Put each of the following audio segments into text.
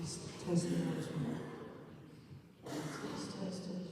Test, testing, one, two. Test, test, test.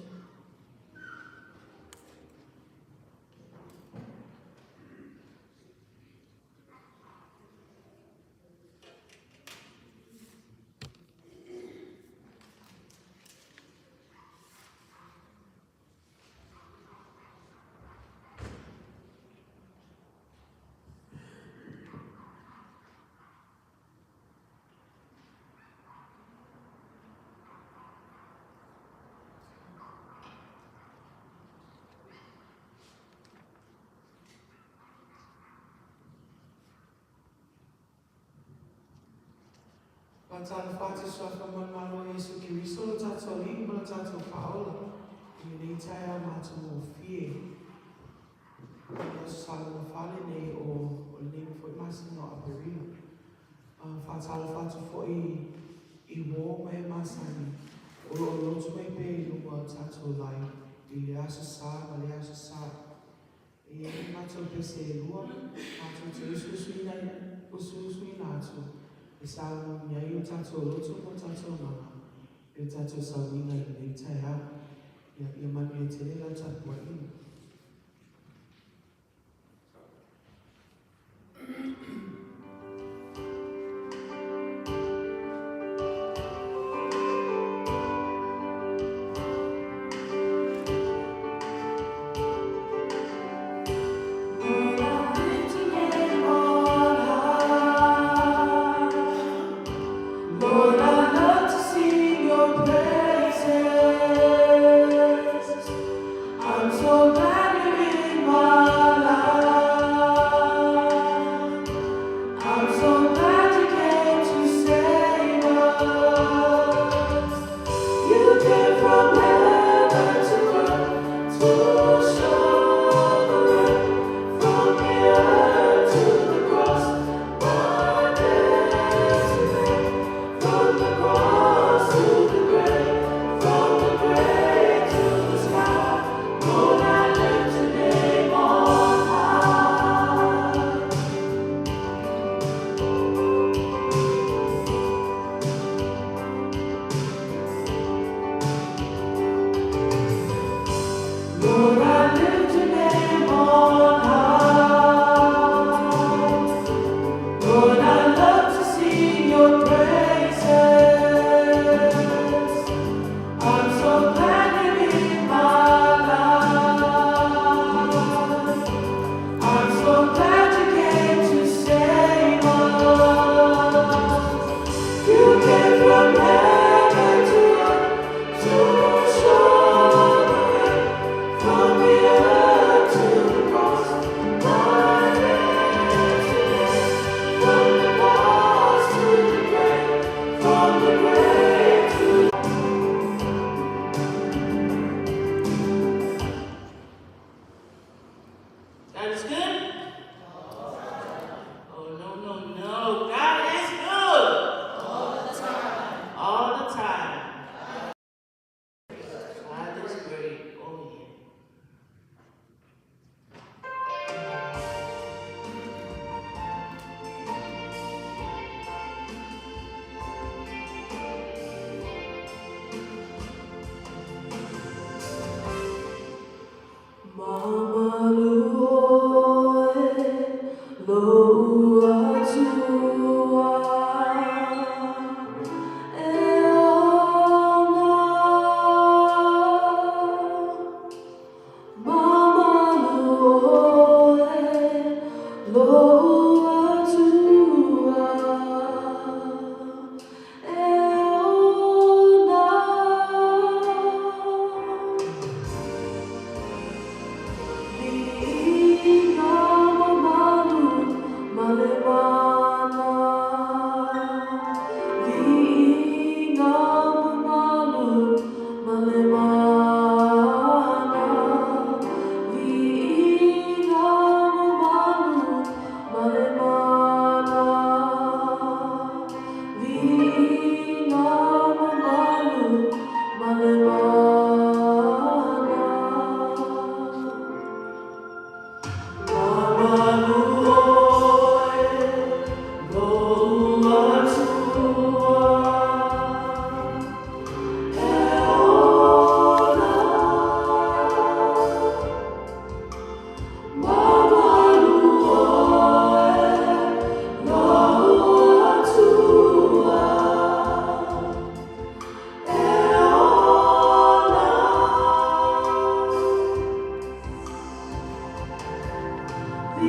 Faatalofa atu i Suafa Manumalo o Iesu Keriso lo tatou Alii ma lo tatou Faaola i lenei taeao matagofie. O le Aso Sa Lona Fa lenei o lenei foi masina o Aperila. Faatalofa atu foi i uō ma e masani o lo o lotu mai pea i luga o le tatou live i le Aso Sa ma le Aso Sa. E i ai ni matou pese e lua, matou te usuusuina atu e sauniuni ai o tatou loto ma o tatou agaga i le tatou sauniga i lenei taeao. Ia, ia manuia tele lau tapuaiga. Lord, I lift your name on high. Lord, I love to sing your praises. I'm so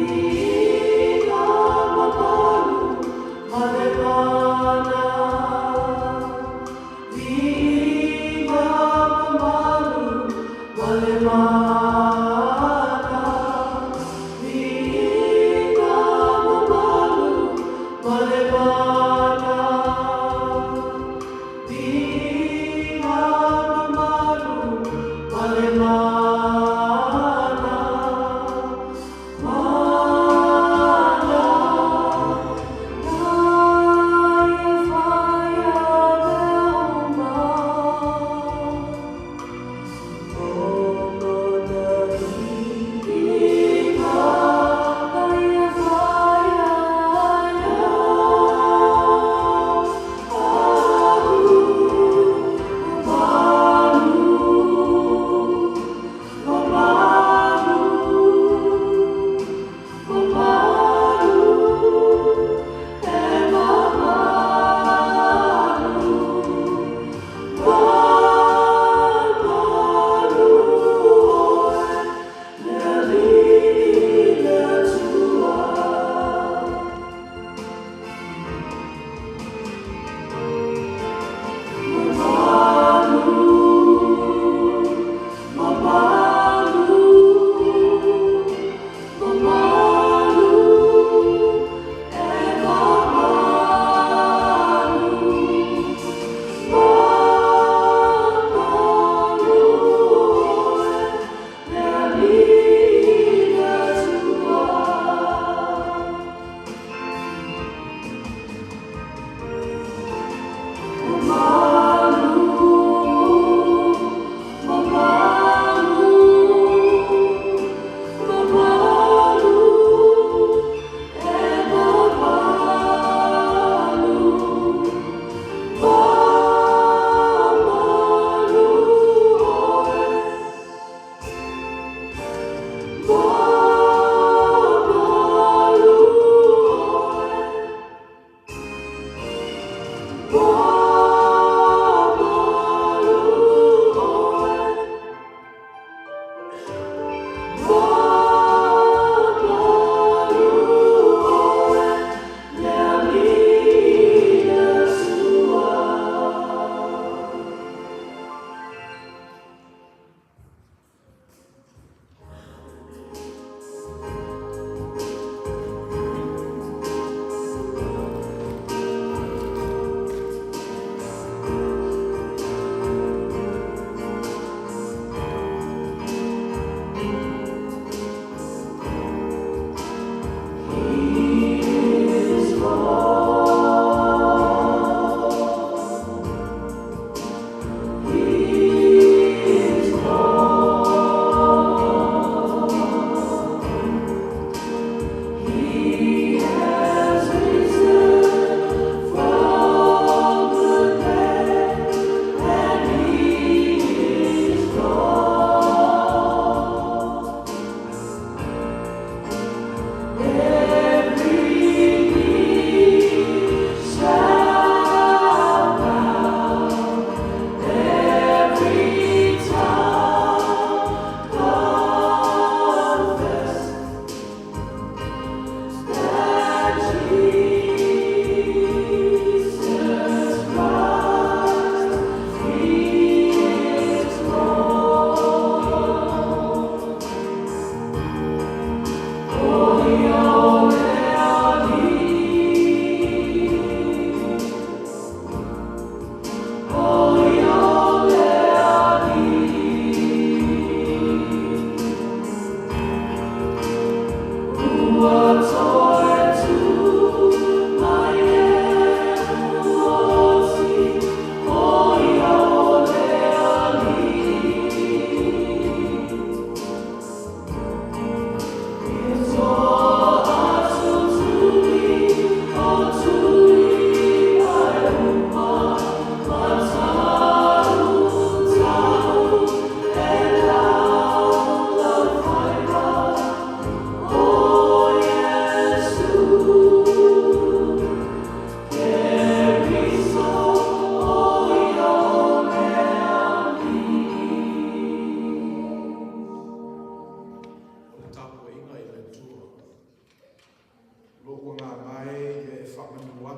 Viiga mamalu ma le Mana. Viiga mamalu ma le Mana. Viiga mamalu ma le Mana. Viiga mamalu ma le Mana. Mana.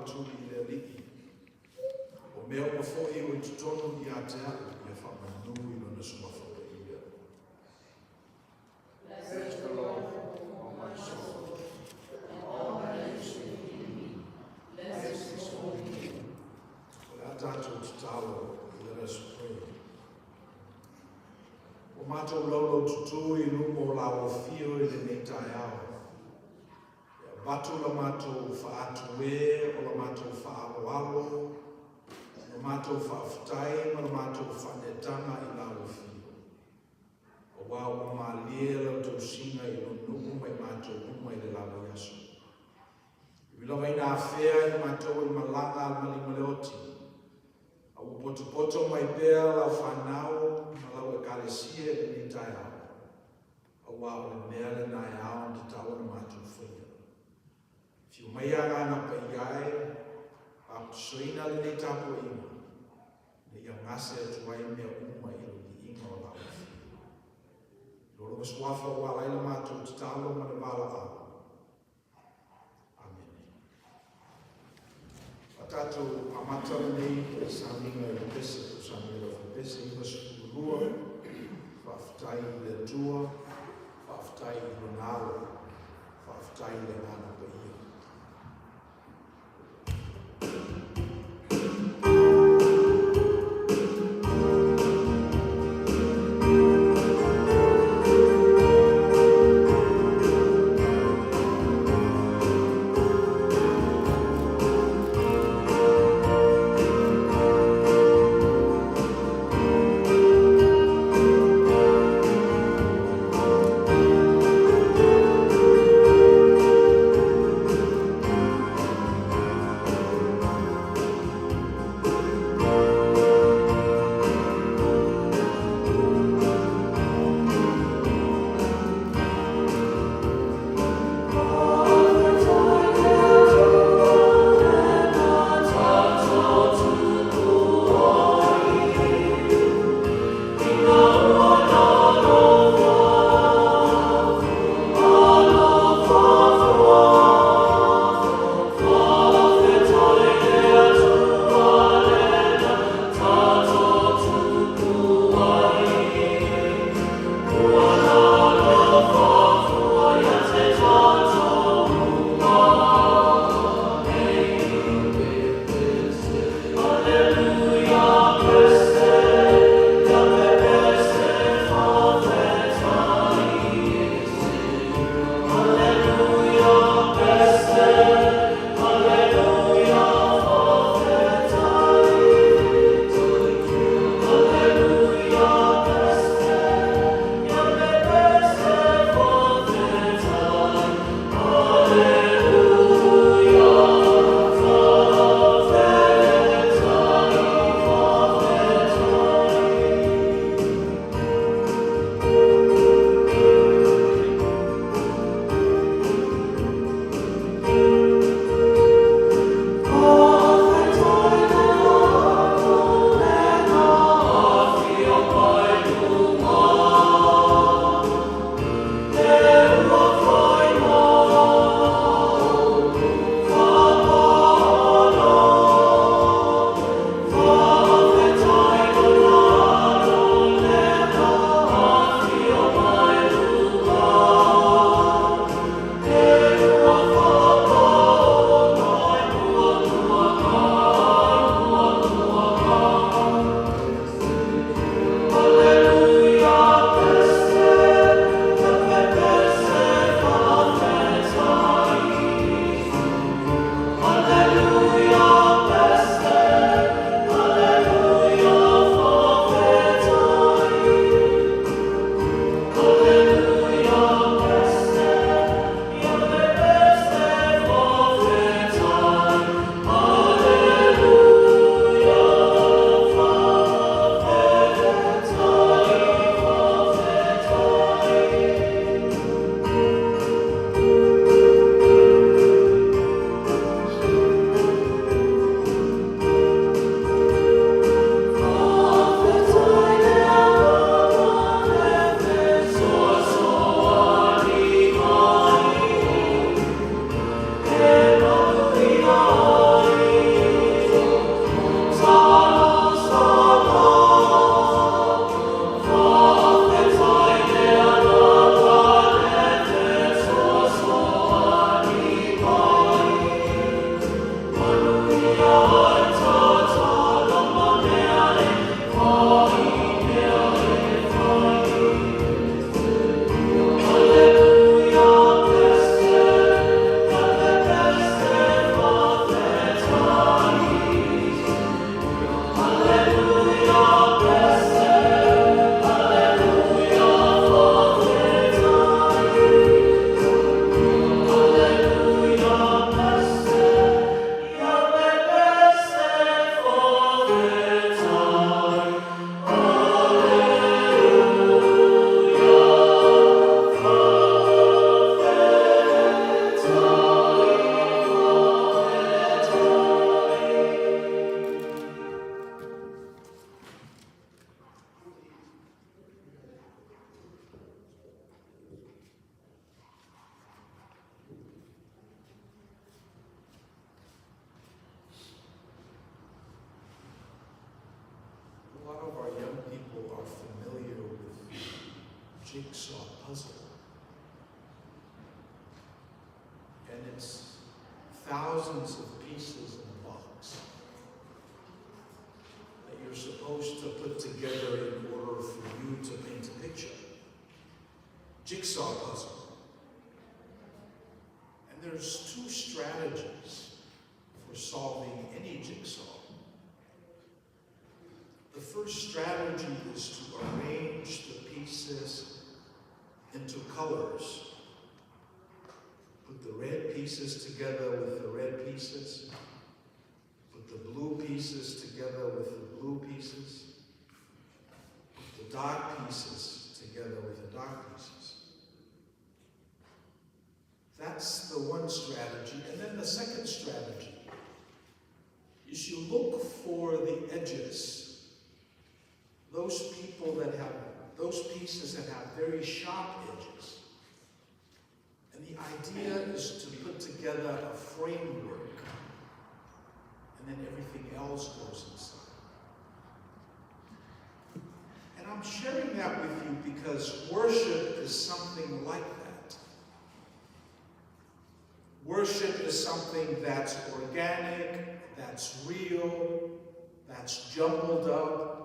tuli i le Alii, o mea uma foi ua i totonu ia te a'u, ia faamanu i Lona Suafa Paia. Bless the Lord, O my soul, and all that is within me. Bless his holy name. O le a tatou tatalo. Let us pray. Ua matou laulaututu i luma o lau afio i lenei taeao. E avatu la matou faatuē o la matou faaaloalo, la matou faafetai ma la matou faaneetaga i lau afio. Aua ua malie lau tausiga i lou nuu ma i matou uma i le la vaiaso. E ui lava ina afea i matou e le malaga a le maliu ma le oti, a ua potopoto mai pea lau fanau ma lau Ekalesia i lenei taeao, aua o le mea lena e ao ona tatau ona matou faia. Afio mai Agaga Paia e, faaputusoina lenei tapuaiga, ina ia gase atu ai mea uma i le viiga o lau Afio. I lo lona Suafa ua ala ai la matou tatalo ma le valaau. Amene. A tatou amata lenei sauniga i le pese, o sauniga o le pese 92, faafetai i le Atua, faafetai i lona alo, faafetai i le Agaga Paia. jigsaw puzzle. And it's thousands of pieces in a box that you're supposed to put together in order for you to paint a picture. Jigsaw puzzle. And there's two strategies for solving any jigsaw. The first strategy is to arrange the pieces into colors. Put the red pieces together with the red pieces. Put the blue pieces together with the blue pieces. Put the dark pieces together with the dark pieces. That's the one strategy. And then the second strategy is you look for the edges. Those people that have, those pieces that have very sharp edges. And the idea is to put together a framework, and then everything else goes inside. And I'm sharing that with you because worship is something like that. Worship is something that's organic, that's real, that's jumbled up,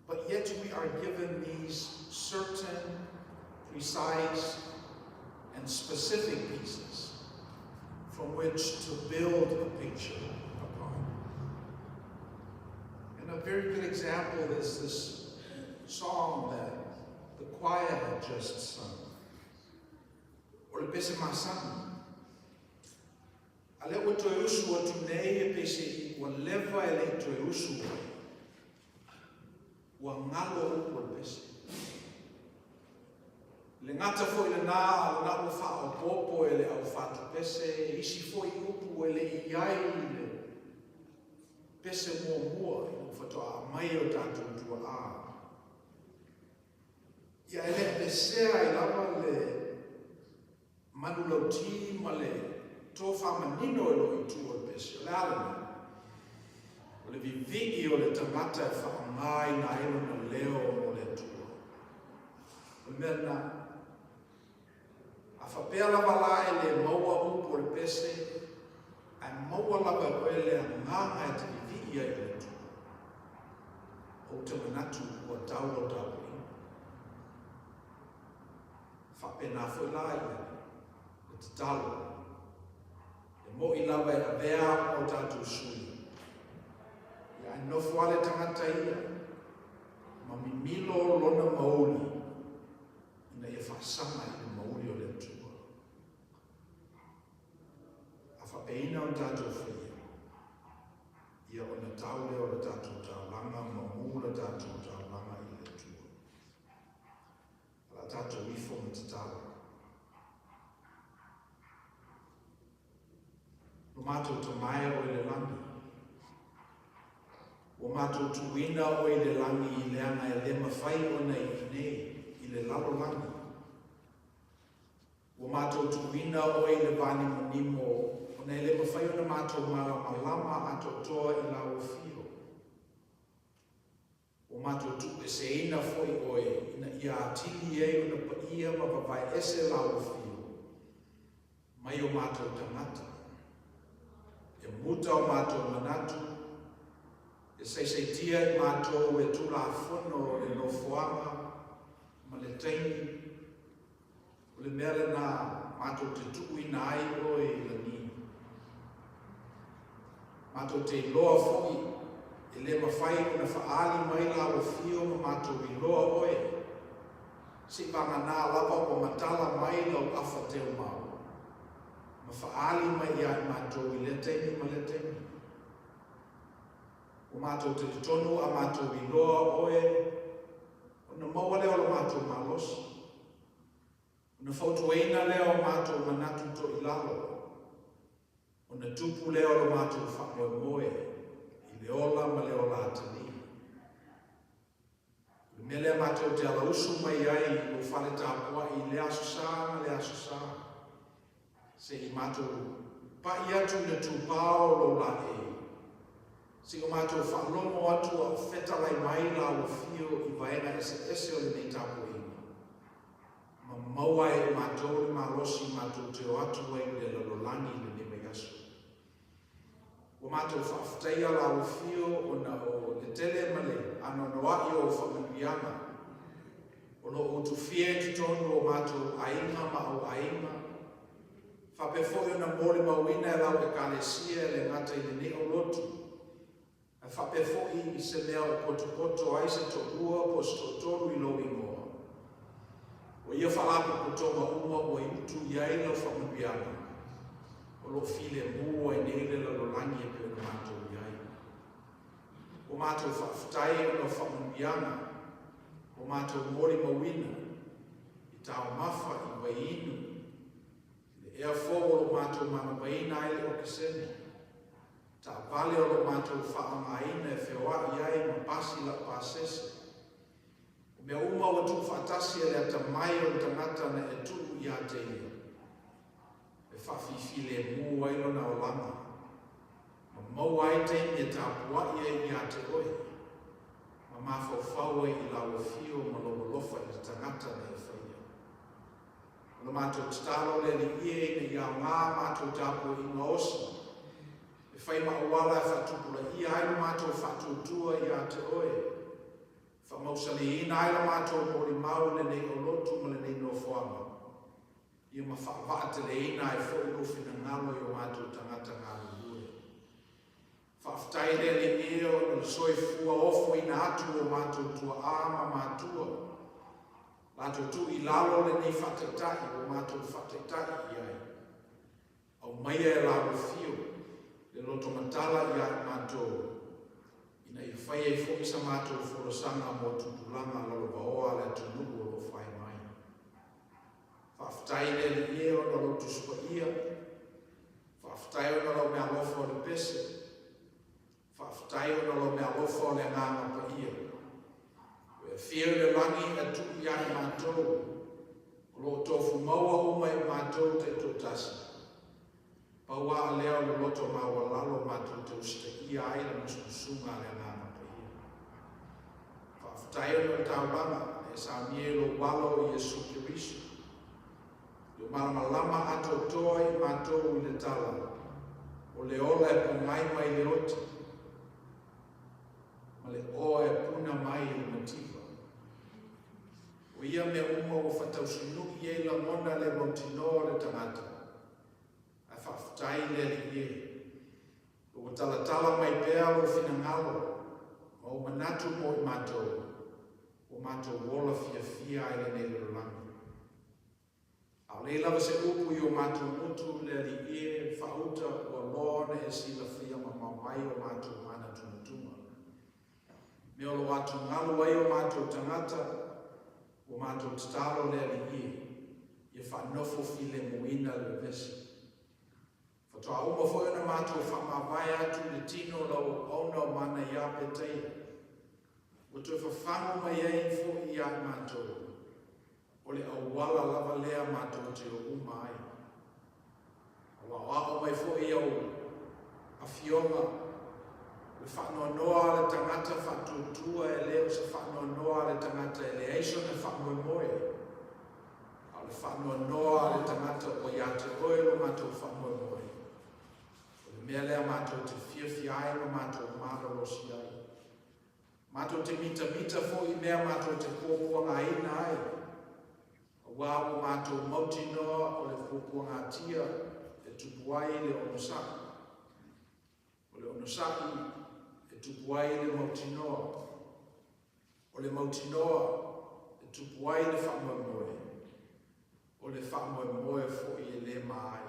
but yet we are given these certain, precise, and specific pieces from which to build a picture upon. And a very good example is this song that the choir had just sung. O le pese masani. A lea ua toe usu atu nei e pese ua leva e le toe usu ai. Ua galo upu o le pese. Le gata foi lenā a o lena ua faaopoopo e le au fatupese isi foi upu e le i i ai i le pese muamua ina ua faatoa aumai e o tatou tuaa. Ia e le pesea ai lava le manulauti ma le tofa manino e lo o i tua o le pese. O le a lena? O le vivii o le tagata e faaaogaina ai lona leo mo le Atua. O le mea lena. A faapea lava la e le maua upu o le pese, ae maua lava e oe le agaga e te vivii ai i le Atua, ou te manatu ua tau lau tapuaiga. Faapena foi la ia le tatalo. E mo'i lava e avea o tatou sui. Ia ae nofo lava le tagata ia ma mimilo lona mauli ina ia faasaga i le mauli o le Atua. A faapeina ona tatou faia, ia ona tau lea o le tatou taulaga ma mu le tatou taulaga i le Atua. O le a tatou ifo ma tatalo. Lo matou Tama e o i le lagi, ua matou tuuina oe i le lagi leaga e le mafai ona i inei i le lalolagi. Ua matou tuuina oe i le vanimonimo ona e le mafai ona matou malamalama atoatoa i lau afio. Ua matou tuueseina foi oe ina ia atili ai ona paia ma vavae ese lau afio mai o matou tagata. E muta o matou manatu, e saisaitia i matou e Tulafono le nofoaga ma le taimi, o le mea lena matou te tuuina ai oe i lagi. Matou te iloa foi e le mafai ona faaali mai lau afio ma matou iloa oe, seivagana lava ua matala mai lau afa teumau ma faaali mai ia i matou i lea taimi ma lea taimi. Ua matou talitonu a matou iloa oe ona maua lea o lo matou malosi, ona fautuaina lea o matou manatu toilalo, ona tupu lea o lo matou faamoemoe i le ola ma le ola atalii. O le mea lea matou te alausu mai ai i lou fale tapuai i lea Aso Sa ma lea Aso Sa, se i matou pai atu i le tupao o lou laei, se i o matou faalogo atu a o fetalai mai lau afio i vaega eseese o lenei tapuaiga. maua ai e matou le malosi matou te o atu ai i le lalolagi i lenei vaiaso. Ua matou faafetaia lau afio ona o le tele ma le anoanoa'i o ou faamanuiaga o lo o utufia i totonu o matou aiga ma au aiga, faapea foi ona molimauina e lau Ekalesia e le gata i lenei aulotu, ae faapea foi i se mea o potopoto ai se toalua po o se toatolu i lou igoa. O ia faalapotopotoga uma ua i utu i ai lau faamanuiaga, o lo o filemu ai nei le lalolagi e pei ona matou i ai. Ua matou faafetai ona o faamanuiaga ua matou molimauina i taumafa, i vaiinu, i le ea fou o lo o matou manavaina ai le okesene, taavale o lo o matou faaaogaina e feoai ai ma pasi laupasese. O mea uma ua tuufaatasi e le atamai o le tagata na e tuu ia te ia, e faafifilemu ai lona olaga, ma maua ai taimi e tapuai ai ia te oe, ma mafaufau ai i lau afio ma lou alofa i le tagata na e faia. O le matou tatalo le Alii e ina ia aoga a matou tapuaiga osi, e fai ma auala e faatupulaia ai lo matou faatuatua ia te oe, Faamausaliina ai la matou molimau i lenei olotu ma lenei nofoaga, ia ma faavaateleina ai foi lou finagalo i o matou tagata galulue. Faafetai i le Alii e ona o le soifua ofoina atu o matou tuaa ma matua, latou tuu i lalo lenei faataitai ua matou faataitai i ai. Aumaia e lau afio le loto matala ia i matou, ina ia fai ai foi sa matou folasaga mo tupulaga lalovaoa a le atunuu o lo o fai mai. Faafetai i le Alii e ona o lou Tusi Paia, faafetai ona o lau meaalofa o le pese, faafetai ona o lau meaalofa o le Agaga Paia. Ua e afio i le lagi e tuu ia i matou, o lo o tofu maua uma i matou taitoatasi. Pau lava lea o le loto maualalo matou te usitaia ai le musumusuga a le Agaga Paia. Faafetai ona o le taulaga na e saunia i lou Alo o Iesu Keriso, i lou malamalama atoatoa i matou i le tala, o le ola e pogai mai le oti, ma le oa e puna mai i le mativa. O ia mea uma ua fatausinui ai lagona le mautinoa o le tagata, ae faafetai i le Alii e, ua talatala mai pea lou finagalo ma ou manatu mo i matou, ua matou ola fiafia ai lenei lalolagi. Aole lava se upu i o matou gutu le Alii e, faauta ua loa ona e silafia mamao mai o matou manatunatuga. Mea o lo o atugalu ai o matou tagata, ua matou tatalo le Alii e, ia faanofo filemuina le vevesi. Faatoa uma foi ona matou faamavae atu i le tino o lau auauna o mana iā Petaia. Ua toe fafagu mai ai foi iā i matou, o le auala lava lea matou te o uma ai. Ua aoao mai foi au afioga, o le faanoanoa a le tagata faatuatua e le o se faanoanoa a le tagata e leai sona faamoemoe, a o le faanoanoa a le tagata ua ia te oe lo matou faamoemoe. O le mea lea matou te fiafia ai ma matou malolosi ai. Matou te mitamita foi i mea matou te puapuagaina ai, aua ua matou mautinoa o le puapuagatia e tupu ai le onosai. O le onosai e tupu ai le mautinoa. O le mautinoa e tupu ai le faamoemoe. O le faamoemoe foi e le ma ai.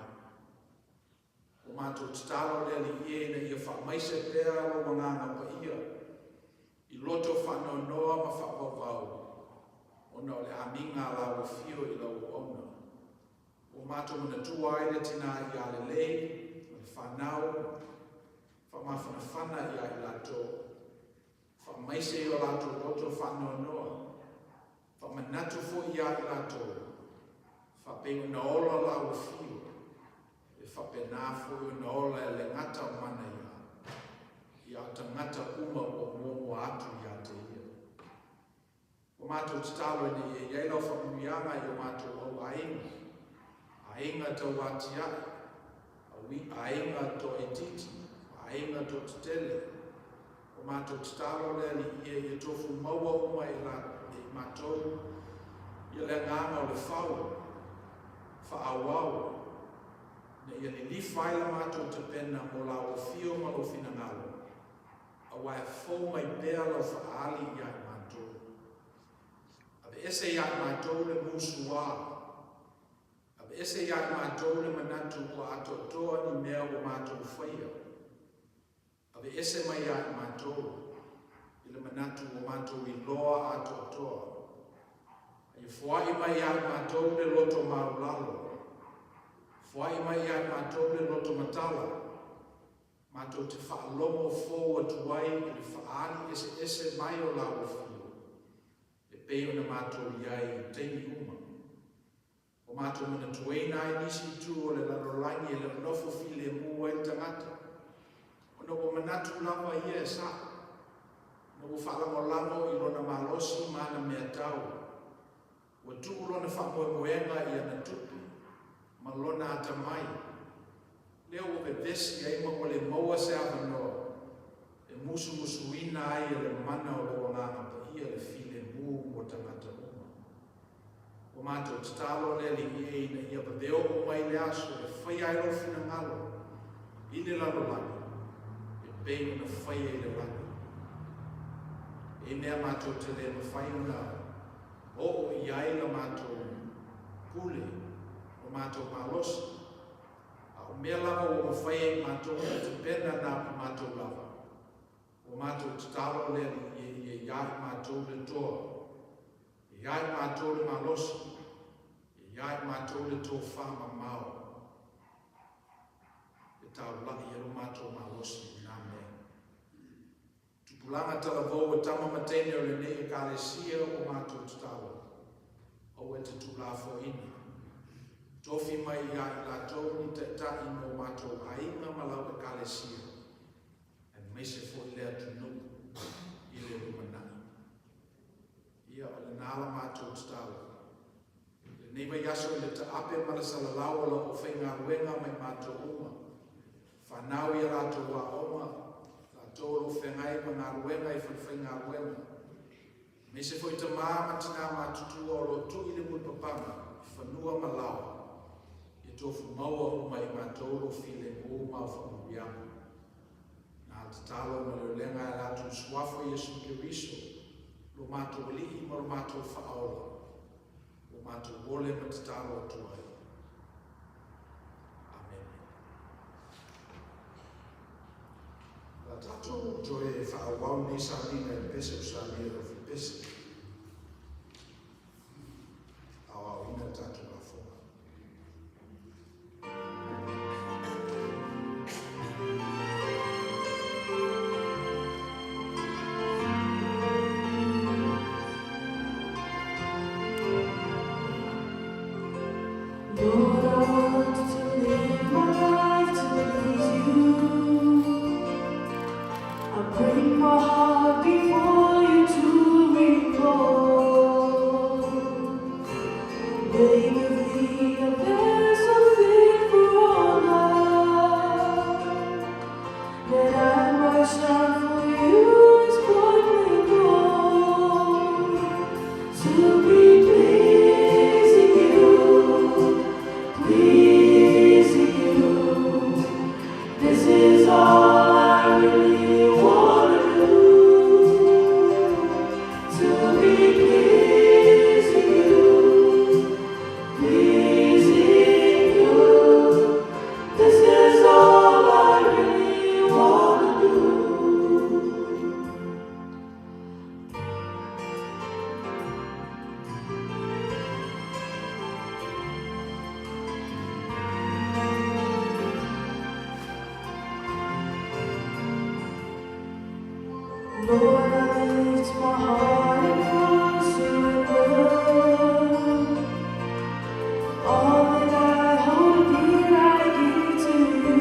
Ua matou tatalo le Alii e ina ia faamaise pea lou Agaga Paia i loto faanoanoa ma faavauvau ona o le amiga a lau afio i lau auauna. Ua matou manatua ai le tinā ia lelei ma le fanau, faamafanafana ia i latou, faamaise i o latou loto faanoanoa, faamanatu foi ia i latou, faapei ona ola lau afio, e faapena foi ona ola e le gata o mana ia, ia o tagata uma ua muamua atu ia te ia. O matou tatalo ina ia i ai lau faamanuiaga i o matou auaiga, aiga tauatiae, aiga toaitiiti, aiga toatetele. O matou tatalo le Alii e ia tofu maua uma e i matou ia le agaga o le fau, faaauau, ina ia lilifa ai la matou tapena mo lau afio ma lou finagalo, aua e fou mai pea lau faaali ia i matou. Aveese ia i matou le musuā, aveese ia i matou le manatu ua atoatoa ni mea ua matou faia. Aveese mai ia i matou i le manatu ua matou iloa atoatoa. A ia foai mai ia i matou le loto maulalo. Foai mai ia i matou le loto matala. Matou te faalogo fou atu ai i le faaali eseese mai o lau afio, e pei ona matou i ai i taimi uma. Ua matou manatuaina ai nisi itu o le lalolagi e le o nofo filemu ai le tagata, ona ua manatu lava ia e sa'o, ona ua faalagolago i lona malosi ma ana meatau, ua tuu lona faamoemoega i ana tupe ma lona atamai, lea ua vevesi ai ma ua le maua se avanoa e musumusuina ai e le mana o lou Agaga Paia le filemu mo tagata uma. Ua matou tatalo le Alii e ina ia vave oo mai le aso e faia ai lou finagalo i le lalolagi e pei ona faia i le lagi. E i mea matou te le mafai ona oo i ai la matou pule, lo matou malosi, a o mea lava ua mafai e i matou ona tapena na o i matou lava. Ua matou tatalo le Alii e ia iā i matou le toa, e iā i matou le malosi, e iā i matou le tofa mamao, e taulai ai lo matou malosi i na mea. Tupulaga talavou e tama ma teine o lenei Ekalesia ua matou tatalo, aua e te tuulafoaiina. Tofi mai iā i latou ni taitai mo matou aiga ma lau Ekalesia, aemaise foi le atunuu i le lumanai. Ia, o lena la matou tatalo. I lenei vaiaso i le taape ma le salalau o lau aufaigaluega ma i matou uma, fanau i a latou aoga, latou o lo o feagai ma galuega i falefaigaluega, aemaise foi tamā ma tinā matutua o lo o tui le mulipapaga i fanua ma laoa, ia tofu maua uma e i matou lou filemu ma au faamanuiaga. Na tatalo ma le ulega e ala atu i le Suafa o Iesu Keriso, lo matou Alii ma lo matou Faaola, ua matou ole ma tatalo atu ai. Amene. O le a tatou toe faaauau lenei sauniga i le pese o salia i lau pese. Aoaoina le tatou lafoga. Lord, I want to live my life to please you. I bring my heart before you to repose. Make of me a vessel fit for honor, that I might shine for you as brightly gold. To be pleasing you, pleasing you. This is all I really want to do. To be pleasing you, pleasing you. This is all I really want to do. Lord, I lift my heart in full surrender. All that I hold dear, I give to you.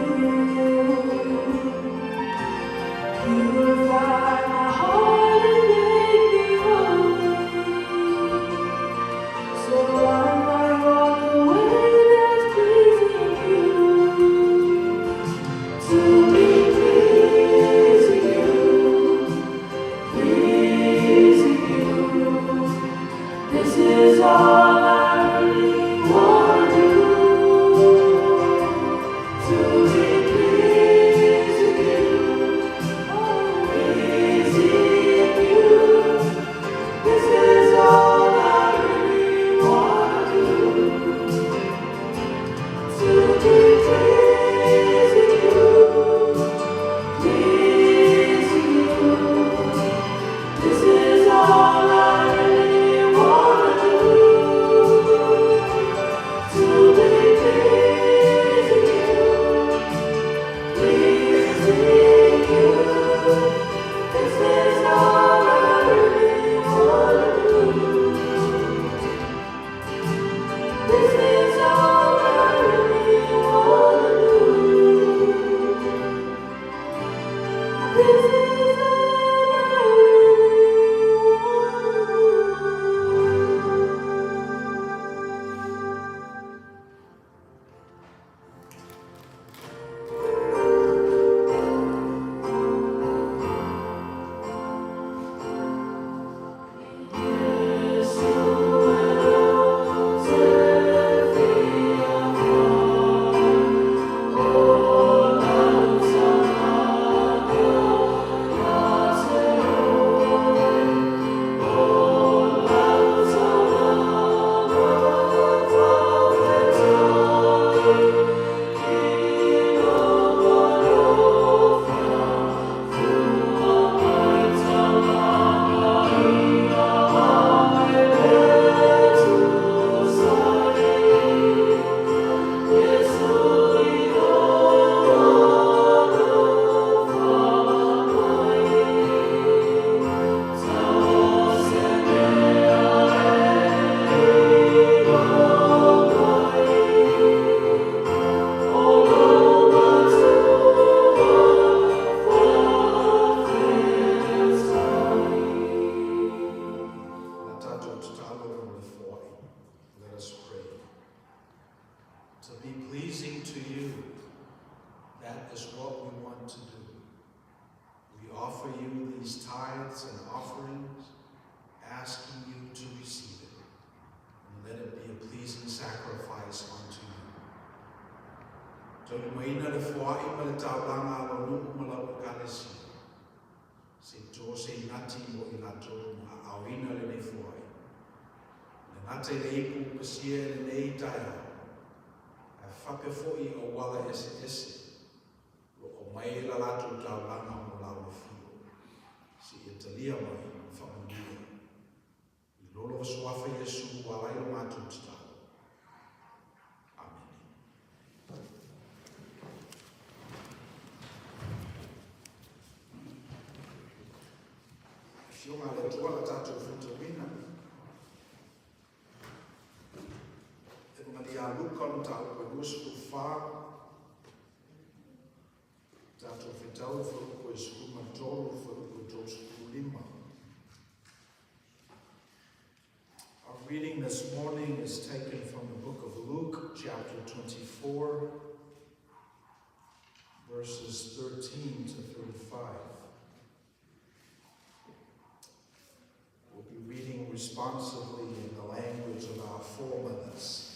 Purify my heart and make me holy. That is what we want to do. We offer you these tithes and offerings, asking you to receive it, and let it be a pleasing sacrifice unto you. Taulimaina le foai ma le taulaga a lou nuu ma lau Ekalesia, se i to se inati mo i latou na aaoina lenei foai. E le gata i le ipu pasia i lenei taeao, ae faapea foi i auala eseese o lo o aumai ai la latou taulaga mo lau afio, seia talia mai ma faamanuia. I lo lova suafa Iesu ua ala ai lo matou tatalo. Amene. Afioga a le Atua la tatou faitauina. Evagelia a Luka o le mataupu e 24, tatou faitau i le fuaiupu e 13 i le fuaiupu e 35. Our reading this morning is taken from the book of Luke, chapter 24, verses 13 to 35. We'll be reading responsively in the language of our foremothers.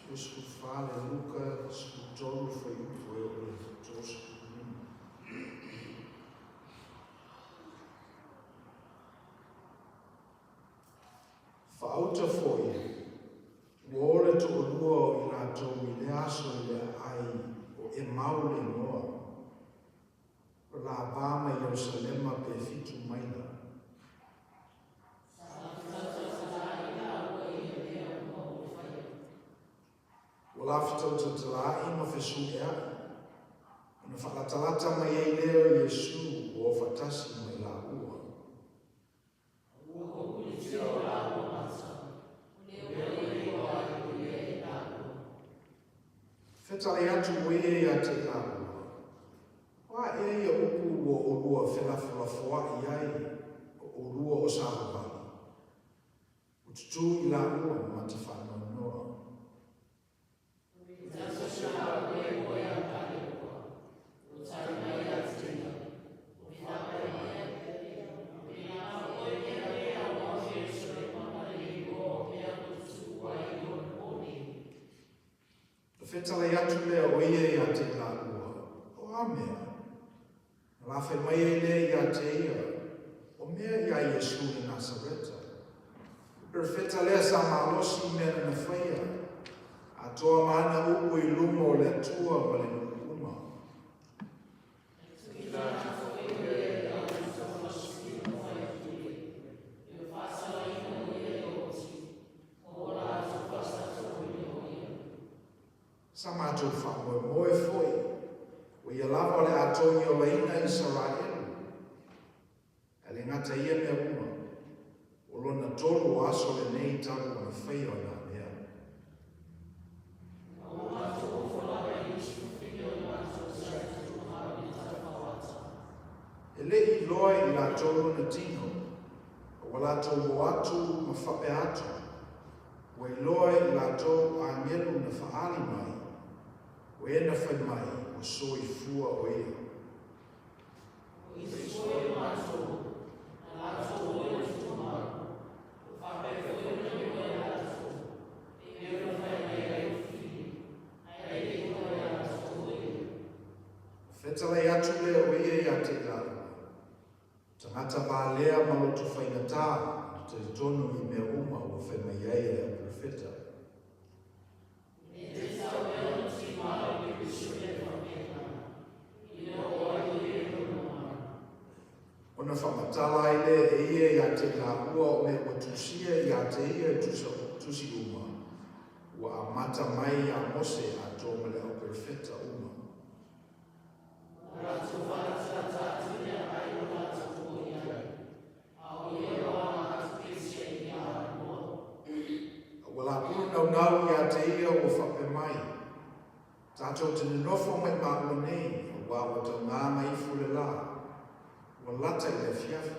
24 le Luka, 13 fuaiupu e oo i le 35. Faauta foi, ua o le toalua o i latou i le aso i le aai o Emau le igoa, o la va ma Ierusalema pe fitu maila. Ua la fetautatalaʻi ma fesuʻeaʻi, ona faalatalata mai ai lea o Iesu ua o faatasi ma i laua. Fetalai atu ua ia ia te i laua, O a ea ia upu ua olua felafolafoaʻi ai o olua o savavali? Ua tutū i laua ma te faanoanoa. Na fetalai atu lea o ia ia te i laua, O a mea? Na lafai mai ai lea ia te ia, O mea iā Iesu le Nasareta. Le perofeta lea sa malosi i mea na na faia, atoa ma ana upu i luma o le Atua ma le nuu uma. Sa matou faamoemoe foi, ua ia lava o le a togi olaina Isaraelu. Ae le gata ia mea uma, o lona tolu o aso lenei talu ona faia o nā mea. E le i iloa i latou lona tino, a ua latou o atu ma faapea atu, Ua iloa i latou agelu na faaali mai, o e na fai mai, ua soifua o ia. Fetalai atu lea o ia ia te i laua. Tagata valea ma loto faigata, na talitonu i mea uma ua fai mai ai e le au perofeta. Ona faamatala ai lea e ia ia te i laua o mea ua tusia ia te ia i tusi uma, ua amata mai iā Mose atoa ma le au perofeta uma. A ua lapulu naunau ia te ia ua faapea mai, Tatou te nonofo mai māua nei, auā ua taugā mai ifo le lā, ua lata i le afiafi.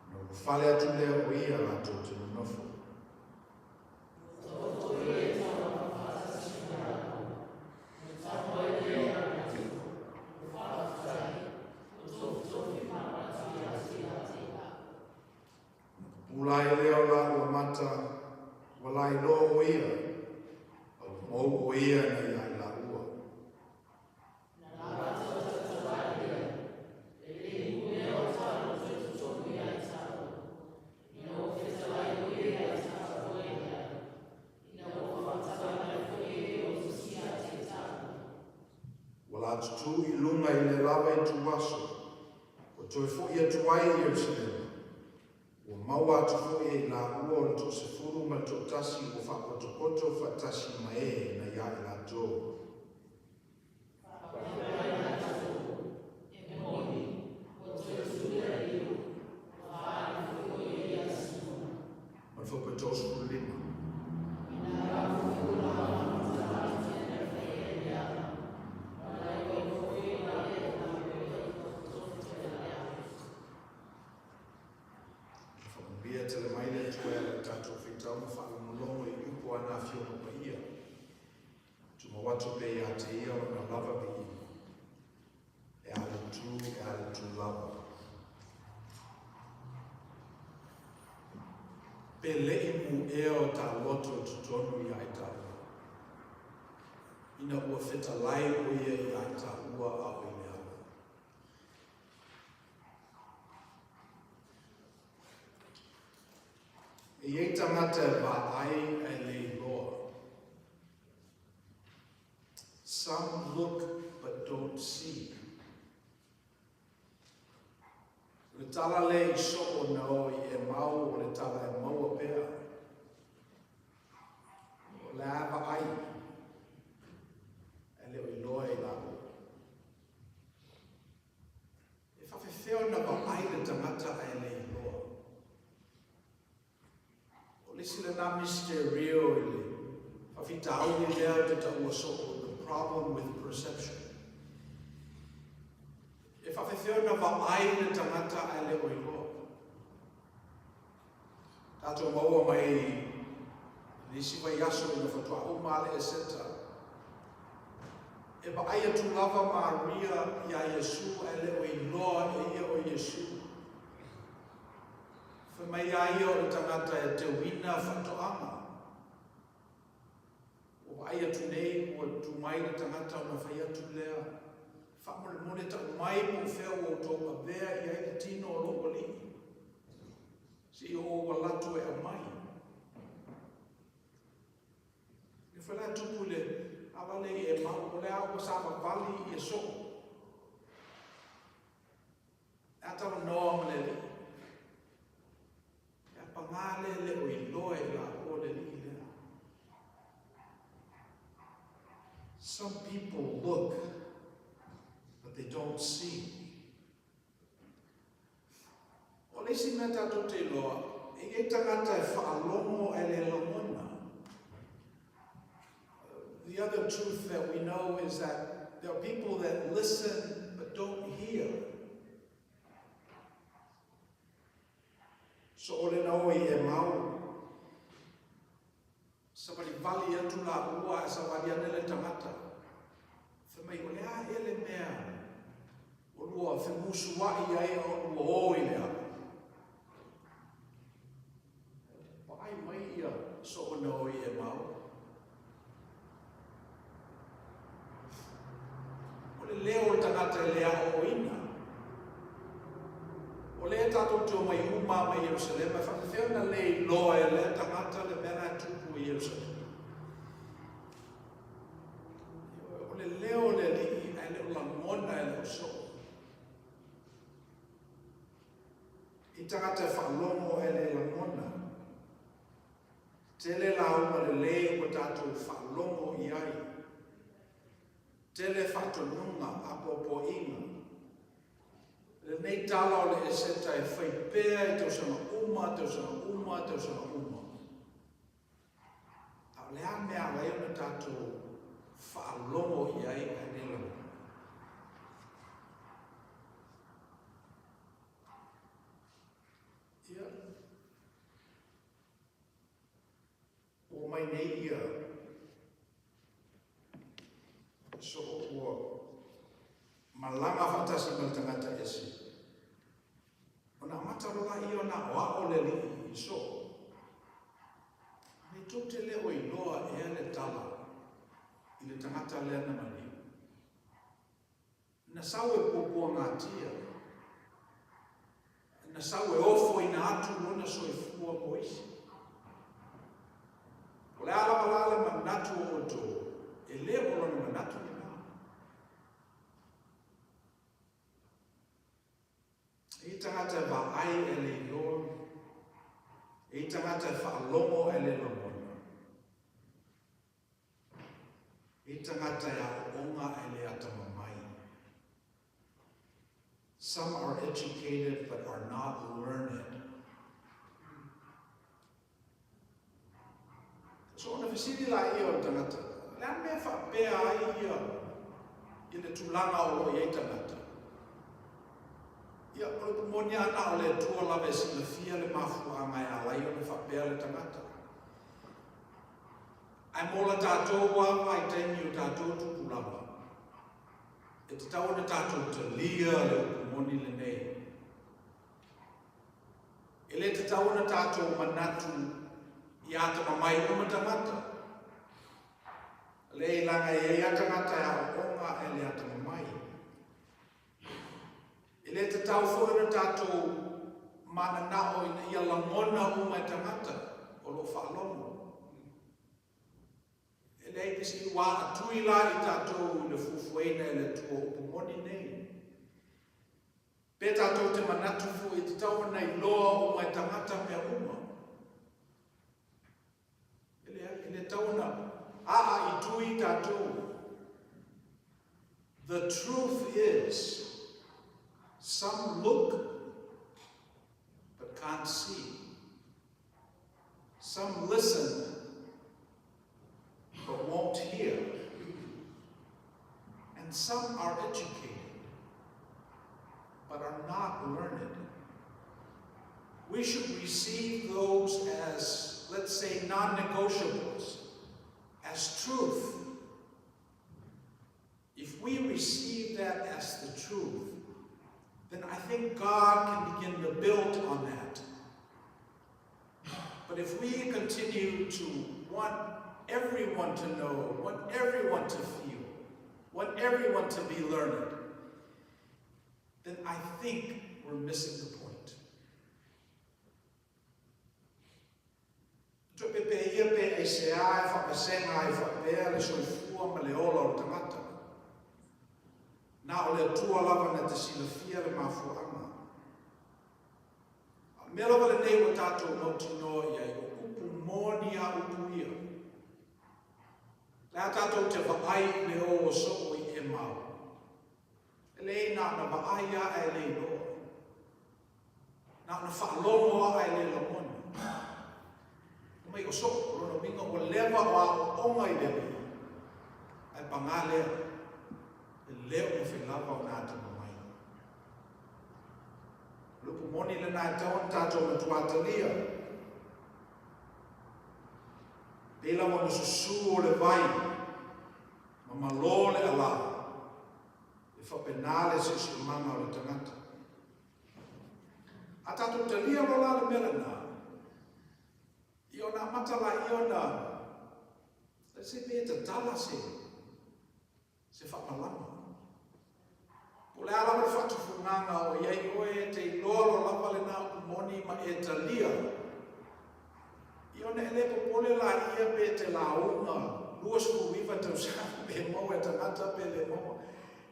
Ona ulufale atu lea o ia latou te nonofo. tagata ua lailoa ʻo ia, a ua mou ʻo ia na iā i lāua. Ua lātutū i luga i lē lava ituaso, ua toe foʻi atu ai i Ierusalema. Ua maua atu foi e i lāua o le toasefulu ma le toatasi ua faapotopoto faatasi ma e na iā i latou. Faapea mai latou, E moni, ua toe tū le Alii, ua faaali foi o ia iā Simona. Ma le fuaiupu e 35. Whakamuia tele mai le Atua e ala i tatou whitau ma whaalongolongo i upu a nā whionga paia. Tumau atu pe ia te ia lona lava viiga. E ale tū, e ale tū lava. Pe leʻi mu ea o ta loto i totonu iā i tāua. Ina ua fetalai ʻo ia iā i tāua a o i le ala. E iai tagata e vaai ae le iloa. Some look but don't see. O le tala le i soo na o i Emau o le tala e maua pea. O le a vaai ae le o iloa e lāua. E faafefea ona vaai le tagata ae le iloa. O le isi lena misterio i le faafitauli lea ou te taua soo, the problem with perception. E faafefea ona vaai le tagata ae le o iloa. Tatou maua mai le isi vaiaso ina faatoa uma a le Eseta. E vaai atu lava Maria iā Iesu ae le o iloa e ia o Iesu. Fai mai a ia o le tagata e teuina faatoaga. Ua vaai atu nei ua tu mai le tagata ona fai atu lea, Faamolemole tau mai po o fea ua outou avea i ai le tino o lou alii, seia ou ala atu e aumai. Le fai la tupu i le ala le i Emau, o le a ua savavali ia soo. E a talanoa ma le alii. E a pagā le le o iloa i la o le alii lea. Some people look, but they don't see. O le isi mea tatou te iloa, e i ai tagata e faalogo ae le lagona. The other truth that we know is that there are people that listen but don't hear. So o le na o i e mau. Savalivali atu lāua ae savali ane le tagata. Fai mai, o le a ea le mea o lua femusuaʻi ai a o lua o i le ala? Vaai mai ia soona o i e mau. O le leo o le tagata e le aoaoina. O lea tatou te omai uma mai Ierusalema, e faapefea ona le iloa e lea tagata le mea la e tupu i Ierusalema. O le leo o le Alii ae le o lagona e le o soo. I tagata e faalogo ae le lagona. Tele lauga lelei ua tatou faalogo i ai. Tele faatonuga, apoapoaiga. Lenei tala o le Eseta e fai pea i tausaga uma, tausaga uma, tausaga uma. A o le a mea ala ai ona tatou faalogo i ai ae le lagona? Ia, ua mai nei ia soo ua malaga faatasi ma le tagata ese. Ona amata loa ia ona aoao le alii i soo. tou te le o iloa ea le tala i le tagata lea na maliu? Na sau e puapuagatia, na sau e ofoina atu lona soifua mo isi. O le a lava la le manatu o outou, e le o lona manatu lena. E i tagata e vaai e le iloa, e i tagata e faalogo e le lagona. E i tagata e aooga e le atamamai. Some are educated but are not learned. So ona fesili laia o le tagata, o le a le mea e faapea ai ia i le tulaga o lo o i ai tagata? Ia, o le upu moni lava na o le Atua lava e silafia le mafuaaga e ala ai ona faapea le tagata. Ae mo la tatou lava i taimi o tatou tupulaga, e tatau ona tatou talia le upu moni lenei. E le tatau ona tatou manatu i atamamai uma tagata. Leai, leaga e i ai lava tagata e aooga ae le atamamai. E le tatau foi ona tatou mananao ina ia lagona uma e tagata o lo o faalogo. E leai, pe se i ua aatui la i tatou i le fuafuaina e le Atua o upu moni nei. Pe tatou te manatu foi e tatau ona iloa uma e tagata mea uma. E leai, e le tatau ona aa i tui tatou. The truth is, some look but can't see. Some listen but won't hear. And some are educated but are not learned. We should receive those as, let's say, non-negotiables, as truth. If we receive that as the truth, then I think God can begin to build on that. But if we continue to want everyone to know, want everyone to feel, want everyone to be learned, then I think we're missing the point. Toe pepeia pe aisea e faapesega ai faapea le soifua ma le ola o le tagata. Na o le Atua lava na te silafia le mafuaaga. A o le mea lava lenei ua tatou mautinoa i ai, o upu moni a upu ia. Le a tatou te vaai i le o o soo i Emau. E leai na ona vaai a ae le iloa. Na ona faalogo a ae le lagona. Fai mai o soo, o lona uiga ua leva o aooga i le Alii. Ae pagā lea, e le o mafai lava ona atamamai. O le upu moni lena e tatau ona tatou matua talia. Pei lava ona susu o le vai ma malo le alā, e faapena le siosiomaga o le tagata. A tatou talia loa la le mea lena, ia ona amata laia ona, let's say pe tatala se, se faamalama. Po o le a lava le faatufugaga o i ai oe e te iloa loa lava lena upu moni ma e talia, ia ona e le popole laia pe te lauga 29 tausaga pe maua e tagata pe le maua.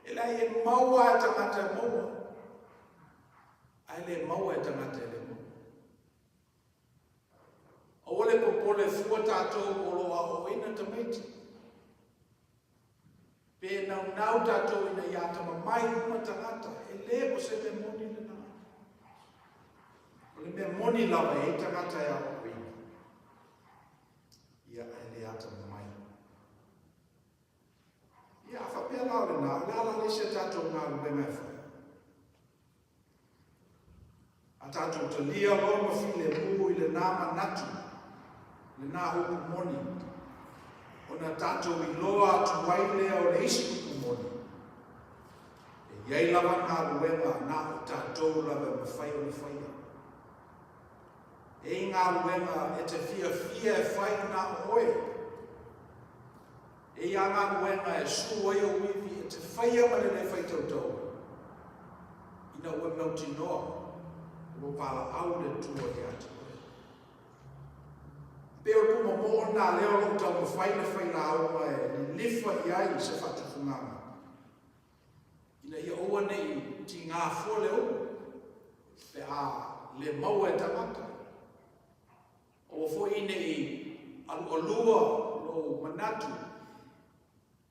E leai e maua e tagata e maua, ae le maua e tagata e le maua. Aua le popole fua tatou o lo o aoaoina tamaiti. Pe naunau tatou ina ia atamamai uma tagata, e le o se mea moni lena. O le mea moni lava e i ai tagata e aoaoina, ia ae le atamamai. Ia, a faapea la o lena, o le a la le isi a tatou galuega e fai? A tatou talia loa ma filemu i lena manatu, lena upu moni, ona tatou iloa atu ai lea o le isi upu moni, e i ai lava galuega na o tatou lava e mafai ona faia. E i galuega e te fiafia e fai na o oe. E i a galuega e su ai ou ivi e te faia ma le le faitautau ai. Ina ua mautinoa o lo o valaau le Atua ia te oe. E pei o le pumamō lena lea o lo o taumafai le failauga e lilifa i ai se faatufugaga, ina ia aua ne i tigā fua le upu pe a le maua e tagata. Aua foi ne i alualua lou manatu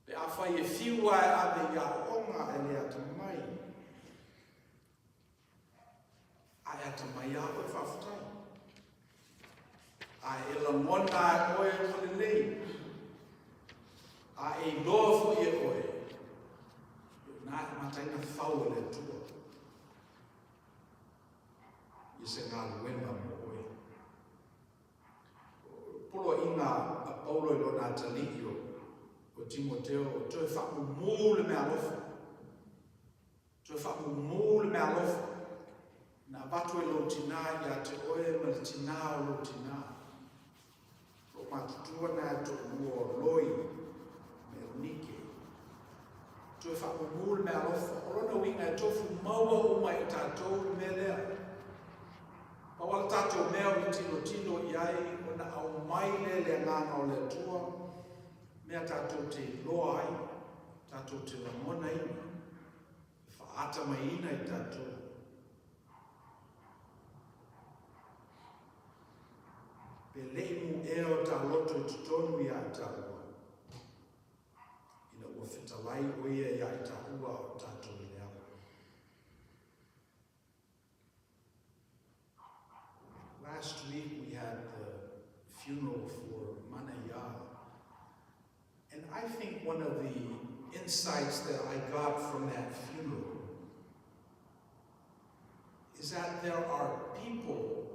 pe afai e fiu lava e ave i aoaoga ae le atamamai. Ae atamai lava oe faafetai. A e lagona lava e oe ua lelei. A e iloa foi e oe, o i ina e amata ai ona fau e le Atua i se galuega mo oe. Poloaiga a Paulo i lona atalii o Timoteo, toe faamumu le meaalofa. Toe faamumu le meaalofa na avatu e lou tinā ia te oe ma le tinā o lou tinā. Lou matutua na e toalua o Loi ma Eunike. Toe faamumu le meaalofa. O lona uiga e tofu maua uma e tatou le mea lea. Pau lava le tatou mea o le tilotilo i ai ona aumai lea i le agaga o le Atua, mea tatou te iloa ai, tatou te lagonaina, e faatamaiina i tatou. Pe le i mu'ea o ta loto i totonu ia i tāua, ina ua fetalai o ia ia i tāua o tatou i le alo. Last week we had the funeral for Manaya. And I think one of the insights that I got from that funeral is that there are people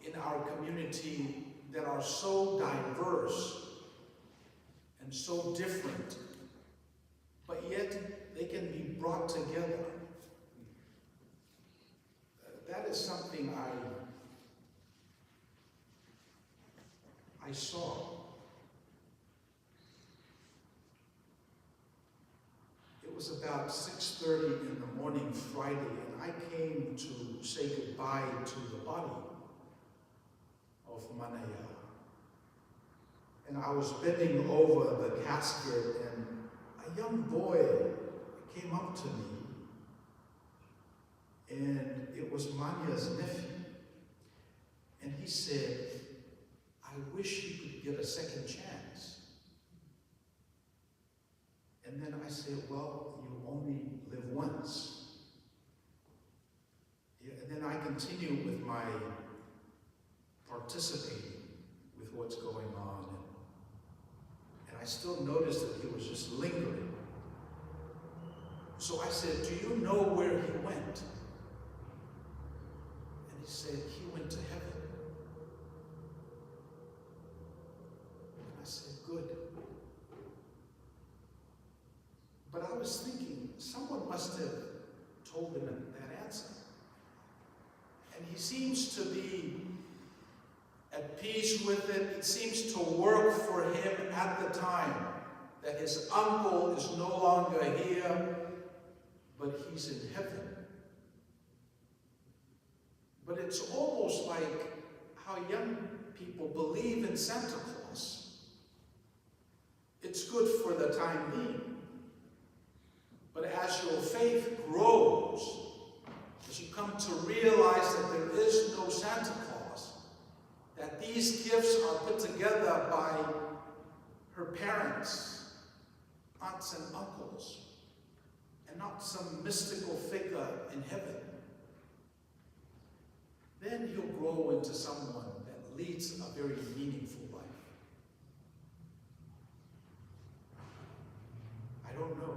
in our community that are so diverse and so different, but yet they can be brought together. That is something I saw. It was about 6:30 in the morning Friday, and I came to say goodbye to the body of Manaya. And I was bending over the casket, and a young boy came up to me, and it was Manya's nephew. And he said, I wish he could get a second chance. And then I said, well, you only live once. Yeah, and then I continue with my participating with what's going on. And I still noticed that he was just lingering. So I said, do you know where he went? And he said, he went to heaven. And I said, good. But I was thinking, someone must have told him that answer. And he seems to be at peace with it. It seems to work for him at the time that his uncle is no longer here, but he's in heaven. But it's almost like how young people believe in Santa Claus. It's good for the time being. But as your faith grows, as you come to realize that there is no Santa Claus, that these gifts are put together by her parents, aunts and uncles, and not some mystical figure in heaven, then he'll grow into someone that leads a very meaningful life. I don't know.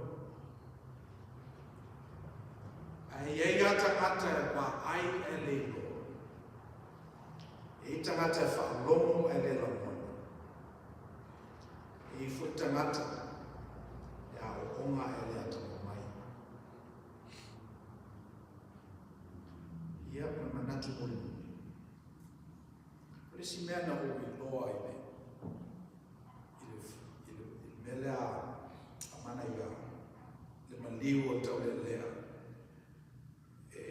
Ae i ai lava tagata e vaai ae le iloa. E i ai tagata e faalogo ae le lagona. E i ai foi tagata e aooga ae le atamamai. Ia, ma le manatu mulimuli. le isi mea na ou iloa i le, i le, i le, i le mea lea a mana ia le maliu o le taulealea, e,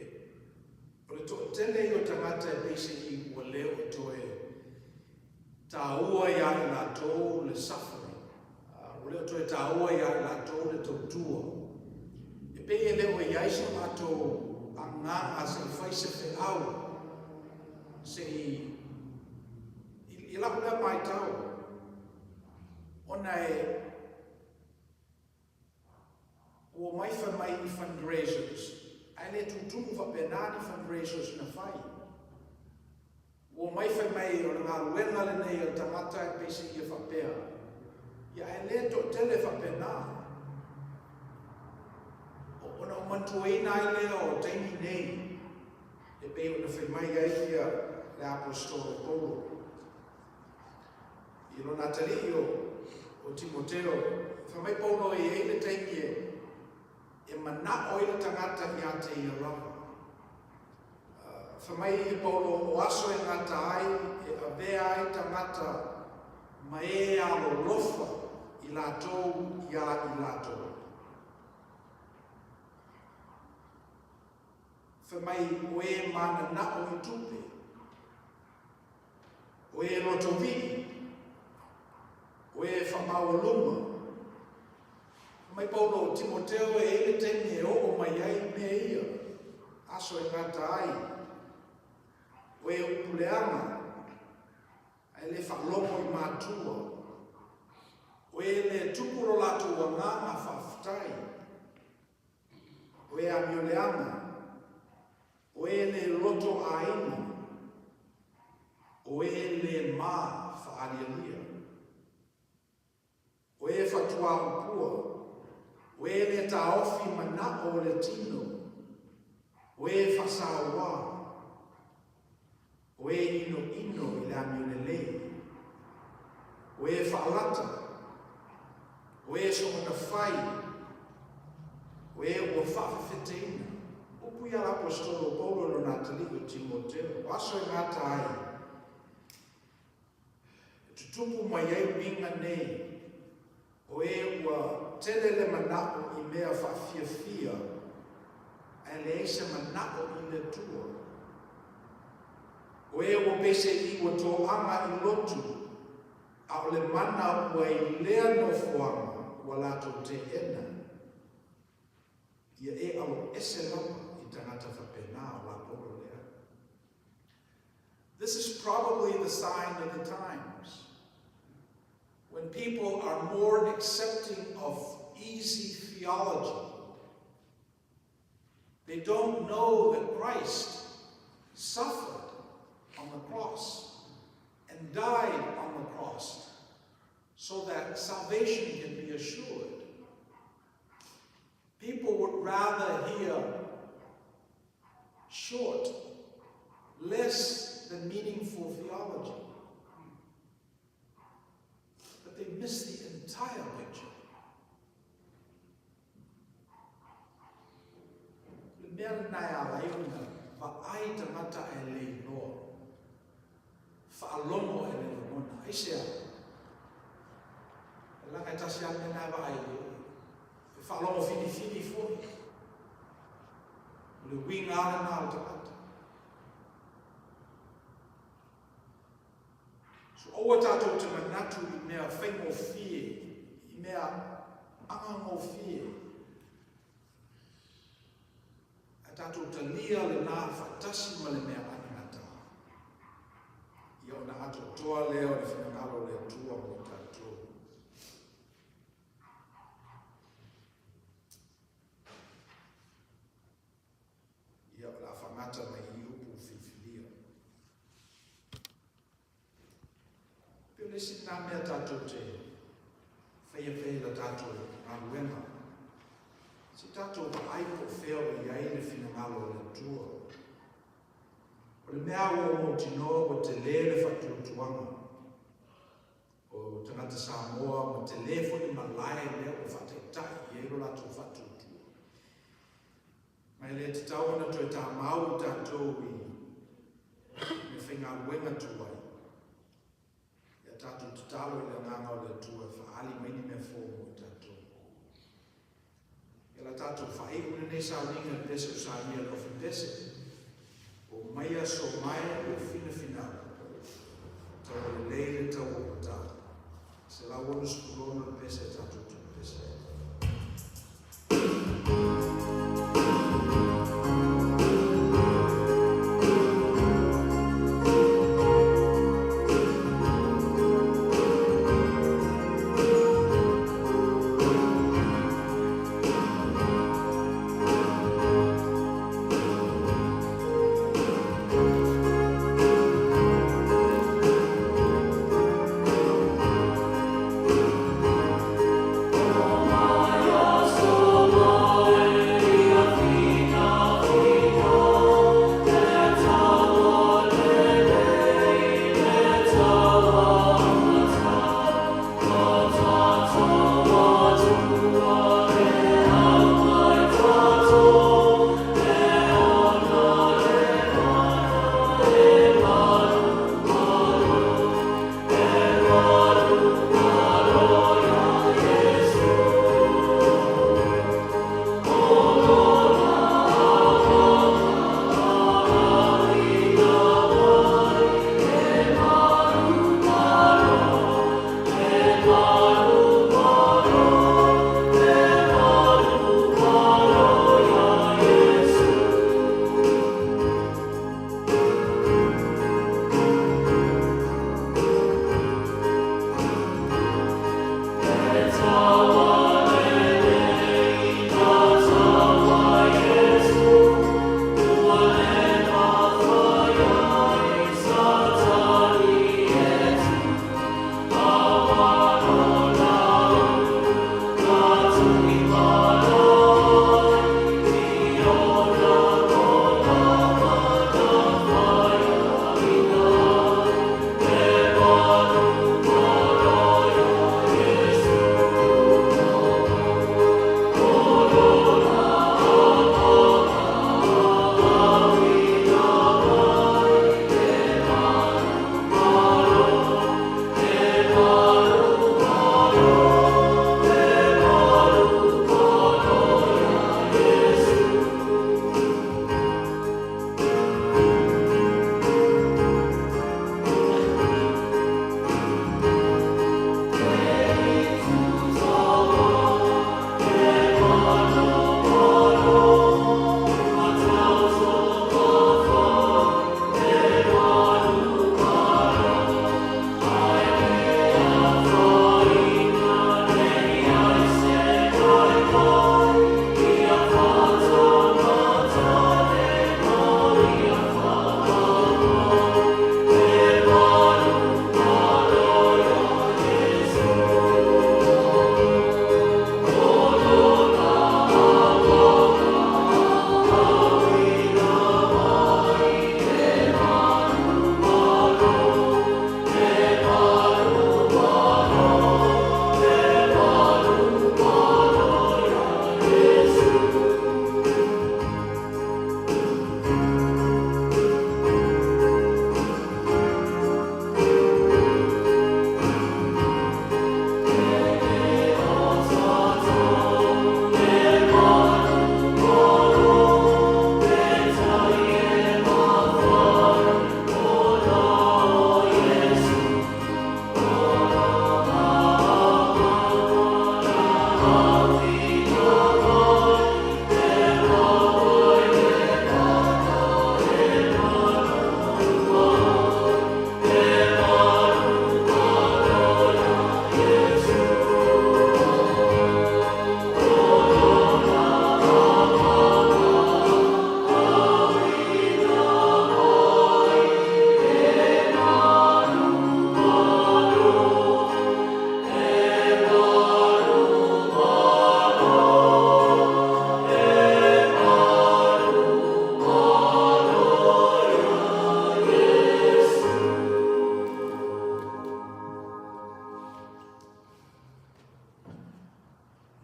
o le toatele ia o tagata e peiseai ua le o toe tāua iā i latou le suffering, ua le o toe tāua iā i latou le tautua. E pei e le o i ai so latou agaga se i fai se feau, se i, i, i lau lea matau, ona e, ua omai fai mai i fundraisers, ae le tutumu faapena ni fundraisers na fai. Ua omai fai mai o le galuega lenei a le tagata e peiseai ia faapea, ia ae le toatele faapena. Ona ou manatuaina ai lea o taimi nei, e pei ona fai mai ai ia le Aposetolo Paulo i lona atalii o, o Timoteo. Fai mai Paulo e i ai le taimi e, e manao ai le tagata ia te ia lava. Fai mai i Paulo, o aso e gata ai, e avea ai tagata ma e alolofa i latou iā i latou. Fai mai, o e mananao i tupe, o e lotovii, o e faamaualuma. Fai mai Paulo, o Timoteo e i ai le taimi e oo mai ai mea ia, aso e gata ai, o e upu leaga, ae le faalogo i matua, o e le tupu lo latou agaga faafetai, o e amioleaga, o e le loto aiga, o e le ma faalialia. O e fatuaupua, o e le taofi manao o le tino, o e faasauā, o e inoino i le amio lelei, o e faalata, o e soona fai, o e ua faafefeteina. Upu ia a le Aposetolo o Paulo i lona atalii o Timoteo, o aso e gata ai, E tutupu mai ai uiga nei, o e ua tele le manao i mea faafiafia, ae leai se manao i le Atua. O e ua peiseai ua toaga i lotu, a o le mana ua i lea nofoaga ua latou teena, ia e aloese lava i tagata faapena o la Paulo lea. This is probably the sign of the times. When people are more accepting of easy theology, they don't know that Christ suffered on the cross and died on the cross so that salvation can be assured. People would rather hear short, less than meaningful theology. But they miss the entire picture. Le mea lena e ala ai ona vaai tagata ae le iloa. Faalogo ae le lagona. Aisea? E leaga e tasi lava le mea lena e vaai i ai. E faalogo filifili foi. O le uiga lava lena o le tagata. So aua tatou te manatu i mea faigofie, i mea agagofie. Ae tatou talia lena faatasi ma le mea anagata. Ia ona atoatoa lea o le finagalo o le Atua mo tatou. Ia, o le a faagata mai i upu filifilia. Pei o le isi lena mea tatou te faia pea i la tatou galuega. Se i tatou vaai po o fea o i ai le finagalo o le Atua. O le mea ua ou mautinoa ua tele le faatuatuaga o tagata Samoa ma tele foi le malae lea ua faataitai i ai lo latou faatuatua. Ma e le tatau ona toe tamau i tatou i mea faigaluega tuai. tatou tatalo i le Agaga o le Atua e faaali mai ni mea fou mo i tatou. Ia o le a tatou faaiu lenei sauniga i le pese o saunia e le Ofi Pese, O mai aso mae ua finafinau, taua lelei le taua ua tau. 166 le pese a tatou tupu pese ai.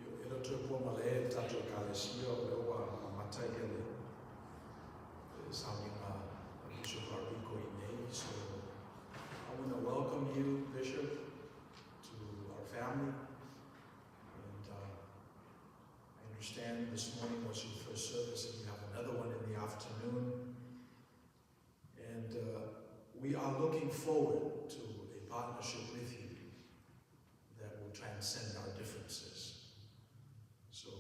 Io, e le toe pua malae le tatou Ekalesia, o lea ua amata ia le sauniga a Bishop Rodrigo i inei. So, I want to welcome welcome you, Bishop, to our family. And I understand this morning was your first service, and you have another one in the afternoon. And we are looking forward to a partnership with you that will transcend our differences. So,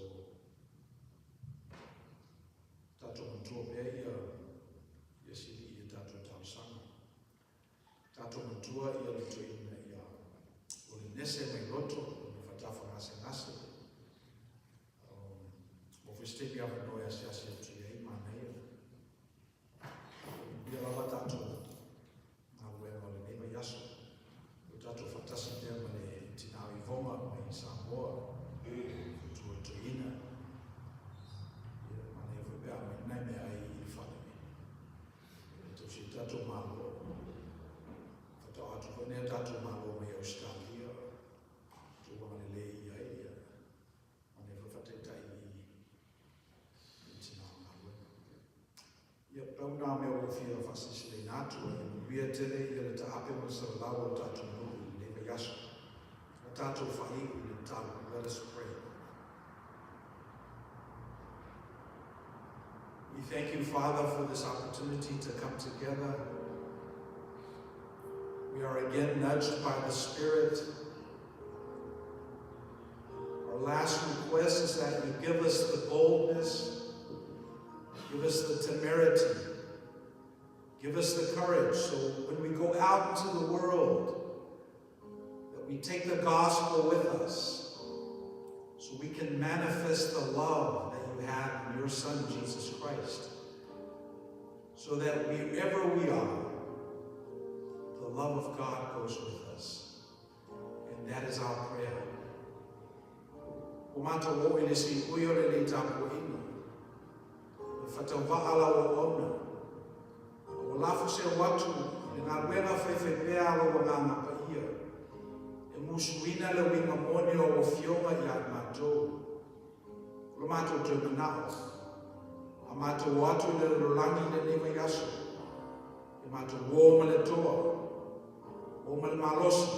tatou manatua pea ia sili i tatou talosaga. Tatou manatua ia le toeaina ia Polenese mai Loto, ona fatafa gasegase. Ua foi se taimi avanoa e asiasi atu i ai, manaia. Ia lava tatou galuega o lenei vaiaso. O tatou faatasi pea ma le tina o Ivoga mai Samoa, fautua i toeaina. Ia, manaia foi pe a aumai nai meaai i le fale. E tausi ai tatou malo. Faatoa atu foi nai a tatou malo mai Ausetalia, tulaga lelei i ai, ia, manaia foi faataitai i i tina o galuega. Ia, pau na mea ua ou fia faasilasila atu, ia manuia tele ia le taape ma le salalau o le tatou nuu i lenei vaiaso. A tatou faaiu i le tatalo. Let us pray. We thank you, Father, for this opportunity to come together. We are again nudged by the Spirit. Our last request is that you give us the boldness, give us the temerity, give us the courage so when we go out into the world, that we take the gospel with us so we can manifest the love that you have in your Son, Jesus Christ. So that wherever we are, the love of God goes with us. And that is our prayer. Ua matou oo i le siui o lenei tapuaiga, e faatauvaa lau auauna, a ua lafo seu atu i le galuega faifaipea a lou Agaga Paia, e musuina le uiga moni o au Afioga ia i matou. O lo matou toe manao, a matou o atu i le lalolagi i lenei vaiaso, ia matou uo ma le toa, uo ma le malosi,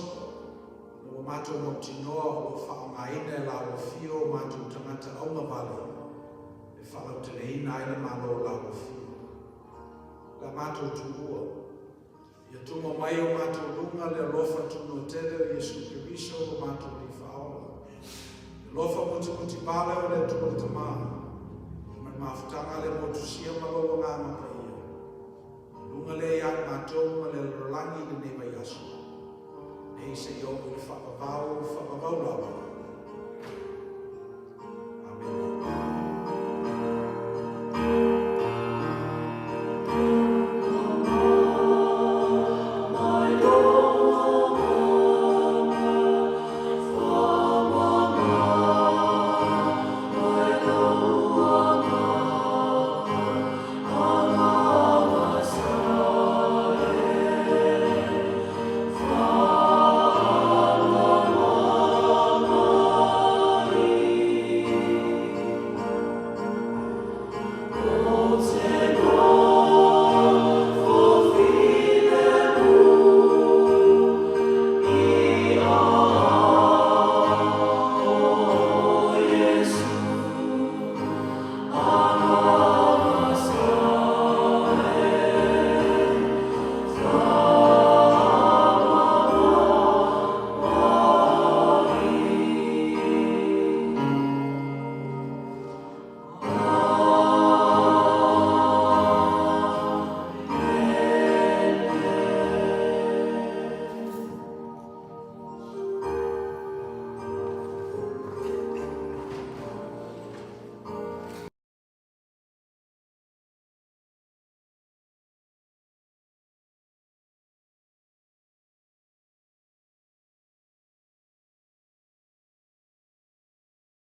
ina ua matou mautinoa o lo o faaaogaina e la ua fio o matou tagata augavale e faalauteleina ai le Malo o la ua fio. Le a matou tuua, ia tuma mai o matou luga le alofa tunoa tele o Iesu Keriso lo matou Alii Faaola, le alofa mutimuti pale o le Atua le Tama, ma le mafutaga a le motusia ma lou Agaga Paia, i luga lea ia i matou ma le lalolagi i lenei vaiaso, nei seia oo i le faavavau.